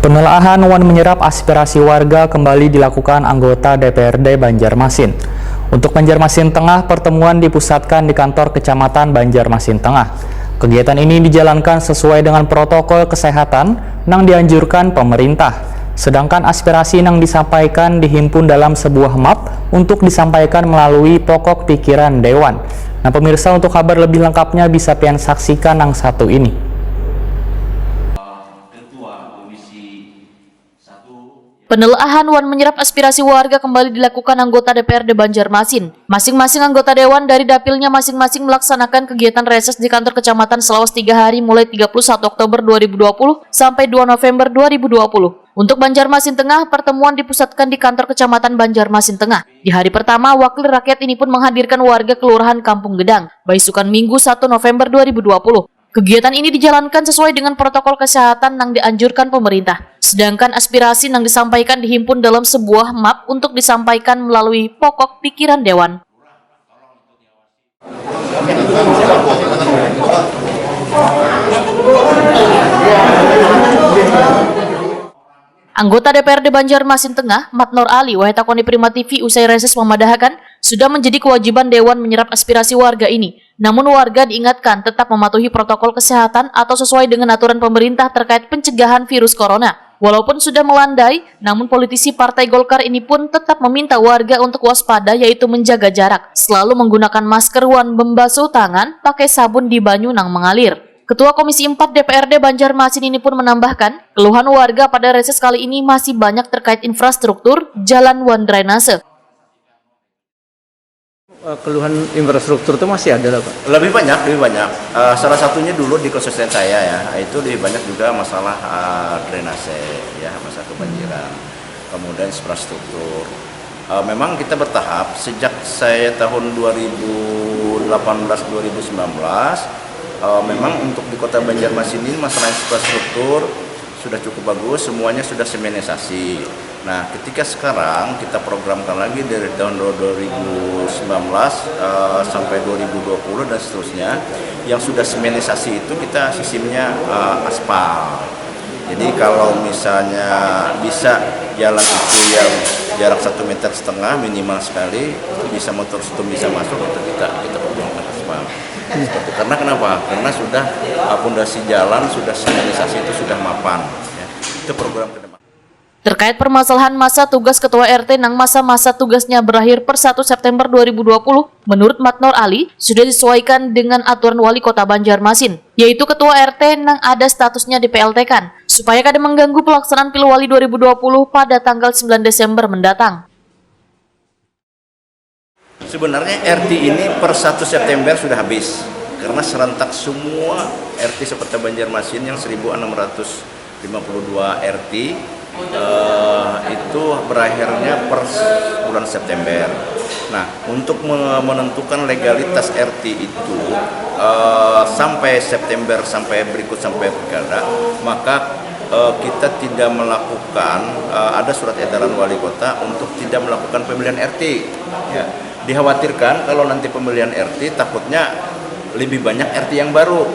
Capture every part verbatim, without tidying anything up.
Penelaahan wan menyerap aspirasi warga kembali dilakukan anggota D P R D Banjarmasin. Untuk Banjarmasin Tengah, pertemuan dipusatkan di kantor Kecamatan Banjarmasin Tengah. Kegiatan ini dijalankan sesuai dengan protokol kesehatan nang dianjurkan pemerintah. Sedangkan aspirasi nang disampaikan dihimpun dalam sebuah map untuk disampaikan melalui pokok pikiran Dewan. Nah, pemirsa, untuk kabar lebih lengkapnya bisa pian saksikan nang satu ini. Penelaahan wan menyerap aspirasi warga kembali dilakukan anggota D P R D Banjarmasin. Masing-masing anggota dewan dari dapilnya masing-masing melaksanakan kegiatan reses di kantor kecamatan selawas tiga hari mulai tiga puluh satu Oktober dua ribu dua puluh sampai dua November dua ribu dua puluh. Untuk Banjarmasin Tengah, pertemuan dipusatkan di kantor Kecamatan Banjarmasin Tengah. Di hari pertama, wakil rakyat ini pun menghadirkan warga Kelurahan Kampung Gedang, baisukan Minggu satu November dua ribu dua puluh. Kegiatan ini dijalankan sesuai dengan protokol kesehatan nang dianjurkan pemerintah. Sedangkan aspirasi nang disampaikan dihimpun dalam sebuah map untuk disampaikan melalui pokok pikiran dewan. Anggota D P R D Banjarmasin Tengah, Matnor Ali, wahai takoni Prima T V usai reses memadahakan, sudah menjadi kewajiban dewan menyerap aspirasi warga ini. Namun warga diingatkan tetap mematuhi protokol kesehatan atau sesuai dengan aturan pemerintah terkait pencegahan virus corona. Walaupun sudah melandai, namun politisi Partai Golkar ini pun tetap meminta warga untuk waspada, yaitu menjaga jarak, selalu menggunakan masker wan membasuh tangan pakai sabun di banyu nang mengalir. Ketua Komisi empat D P R D Banjarmasin ini pun menambahkan, keluhan warga pada reses kali ini masih banyak terkait infrastruktur, jalan wan drainase. Eh, keluhan infrastruktur itu masih ada lah, Pak? Lebih banyak, lebih banyak. Eh, salah satunya dulu di konstituen saya ya, itu lebih banyak juga masalah eh, drainase, ya, masalah kebanjiran, kemudian infrastruktur. Eh, memang kita bertahap, sejak saya tahun dua ribu delapan belas dua ribu sembilan belas, eh, memang untuk di Kota Banjarmasin ini masalah infrastruktur sudah cukup bagus, semuanya sudah semenisasi. Nah, ketika sekarang kita programkan lagi dari tahun dua ribu sembilan belas eh, sampai dua ribu dua puluh dan seterusnya, yang sudah semenisasi itu kita sistemnya eh, aspal. Jadi kalau misalnya bisa jalan itu yang jarak satu meter setengah minimal sekali, itu bisa motor satu bisa masuk, itu kita kita perjuangkan aspal. Seperti, karena kenapa? Karena sudah eh, pondasi jalan sudah semenisasi itu sudah mapan. Ya. Itu program ke depan. Terkait permasalahan masa tugas Ketua R T nang masa-masa tugasnya berakhir per satu September dua ribu dua puluh, menurut Matnor Ali, sudah disesuaikan dengan aturan Wali Kota Banjarmasin, yaitu Ketua R T nang ada statusnya di P L T-kan, supaya kada mengganggu pelaksanaan Pilwali dua ribu dua puluh pada tanggal sembilan Desember mendatang. Sebenarnya R T ini per satu September sudah habis, karena serentak semua R T sekota Banjarmasin yang seribu enam ratus lima puluh dua R T eh, itu berakhirnya per bulan September. Nah, untuk menentukan legalitas R T itu eh, sampai September, sampai berikut, sampai pilkada, maka eh, kita tidak melakukan eh, ada surat edaran wali kota untuk tidak melakukan pemilihan R T. Ya. Dikhawatirkan kalau nanti pemilihan R T, takutnya lebih banyak R T yang baru,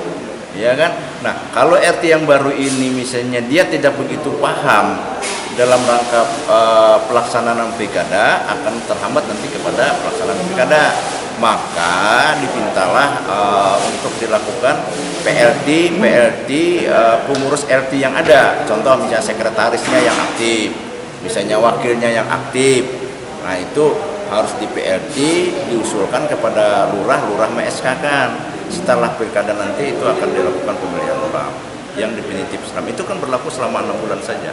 ya kan? Nah, kalau R T yang baru ini misalnya dia tidak begitu paham dalam rangka uh, pelaksanaan pilkada, akan terhambat nanti kepada pelaksanaan pilkada. Maka dipintalah uh, untuk dilakukan P L T, P L T uh, pengurus R T yang ada. Contoh misalnya sekretarisnya yang aktif, misalnya wakilnya yang aktif. Nah, itu harus di P L T diusulkan kepada lurah, lurah me-S K-kan. Setelah pilkada nanti itu akan dilakukan pemilihan ulang yang definitif. Nah, itu kan berlaku selama enam bulan saja.